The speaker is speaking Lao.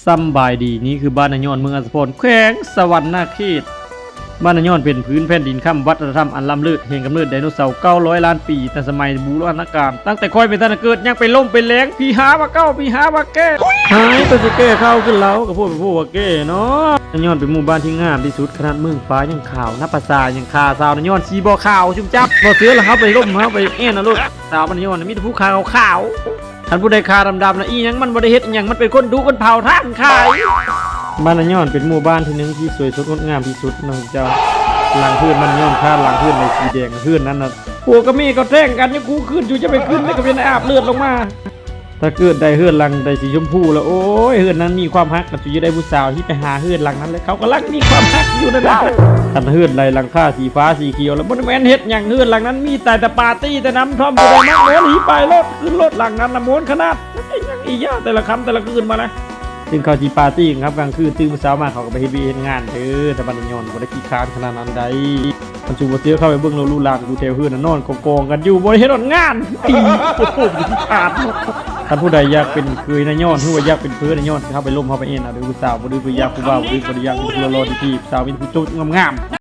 ສຳບາຍດີ, ນີ້ຄືບ້ານນາຍອນ ເມືອງອັດສະພອນ ແຂວງສະຫວັນນະເຂດ. ບ້ານນາຍອນເປັນພື້ນແຜ່ນດິນຄ້ຳວັດທະນະທຳອັນລ້ຳເລີດ ແຫ່ງກຳເນີດໄດໂນເສົາເກົ້າຮ້ອຍລ້ານປີ ໃນສະໄໝບູລານະການ. ຕັ້ງແຕ່ຂ້ອຍບໍ່ທັນໄດ້ເກີດ ຍັງໄປລົ້ມໄປແລງ ຜີຫາວ່າເກົ່າ ຜີຫາວ່າແກ່. ຫາຍ ໄປຊິແກ່ຂ່າວຄືເລົ່າ ກະພວກໄປພວກວ່າແກ່ເນາະ. ນາຍອນເປັນໝູ່ບ້ານທີ່ງາມທີ່ສຸດ ຂະໜາດເບິ່ງຟ້າຍັງຂາວ ນັບພາສາຫຍັງ ຂ້າສາວນາຍອນຊິບໍ່ຂາວຈຸ້ມຈັບ. ບໍ່ເຊື່ອລະ ເຮົາໄປລົ້ມ ເຮົາໄປແອ່ນເອົາໂລດ. ສາວບ້ານນາຍອນມີແຕ່ຜູ້ຂາວຂາວ. ຄັນຜູ້ໃດຂາດຳໆນະ ອີ່ຫຍັງມັນບໍ່ໄດ້ເຮັດຫຍັງ ມັນເປັນຄົນດຸຄົນເຜົາທາງຂາຍ. ບ້ານນາຍອນເປັນໝູ່ບ້ານທີໜຶ່ງທີ່ສວຍສົດງົດງາມທີ່ສຸດເນາະເຈົ້າ. ຫຼັງເຮືອນບ້ານນາຍອນ ຄາດຫຼັງເຮືອນໃນສີແດງ ເຮືອນນັ້ນນະ ຜົວກັບເມຍກໍແຕ່ງກັນ ຍັງກູຂຶ້ນຢູ່ ຈະໄປຂຶ້ນແລ້ວກໍເປັນອາບເລືອດລົງມາ. ຖ້າເກີດໄດ້ເຮືອນຫຼັງໃດສີຊົມພູລະ ໂອ້ຍ ເຮືອນນັ້ນມີຄວາມຮັກ ກໍຊິໄດ້ຜູ້ສາວ ທີ່ໄປຫາເຮືອນຫຼັງນັ້ນແຫຼະ ເຂົາກຳລັງມີຄວາມຮັກຢູ່ນັ້ນນະ. ຄັນເຮືອນໃດຫຼັງຄາສີຟ້າສີຂຽວລະ ບໍ່ແມ່ນເຮັດຫຍັງ ເຮືອນຫຼັງນັ້ນມີແຕ່ ແຕ່ປາຕີ້ແຕ່ນ້ຳທ່ອມ ຜູ້ໃດມັກມ່ວນ ທີ່ໄປໂລດ ຂຶ້ນໂລດ ຫຼັງນັ້ນລະມ່ວນຂະໜາດ. ອີ່ຫຍັງ ອີ່ຫຍັງ ແຕ່ລະຄ່ຳແຕ່ລະຄືນມານະ. ເຖິງເຂົາຊິປາຕີ້ກາງຄ່ຳກາງຄືນ ຕື່ນມື້ເຊົ້າມາເຂົາກໍໄປເຮັດວຽກເຮັດງານເດີ. ແຕ່ບ້ານນາຍອນບໍ່ໄດ້ຂີ້ຄ້ານຂະໜາດນັ້ນໃດ໋. ຄັນສູບໍ່ເຊື່ອ ເຂົ້າໄປເບິ່ງໂລດລູກຫຼານກູແຖວເຮືອນນະ ນອນກອງໆກັນຢູ່ ບໍ່ໄດ້ເຮັດຫຍັງງານ. ຕີໂອ້ໂຫ ຂີ້ຄ້ານ. ຄັນຜູ້ໃດຢາກເປັນເຂີຍນາຍອນ ຫຼືວ່າຢາກເປັນເພີນນາຍອນ ເຂົ້າໄປລົມ ເຂົ້າໄປແອ່ນເອົາເດີ ຜູ້ສາວບໍ່ດື້ບໍ່ຢາກ ຜູ້ບ່າວບໍ່ດື້ບໍ່ຢາກ ມີແຕ່ຜູ້ຫຼໍ່ໆດີໆ ຜູ້ສາວມີແຕ່ຜູ້ໂຈະງາມໆ.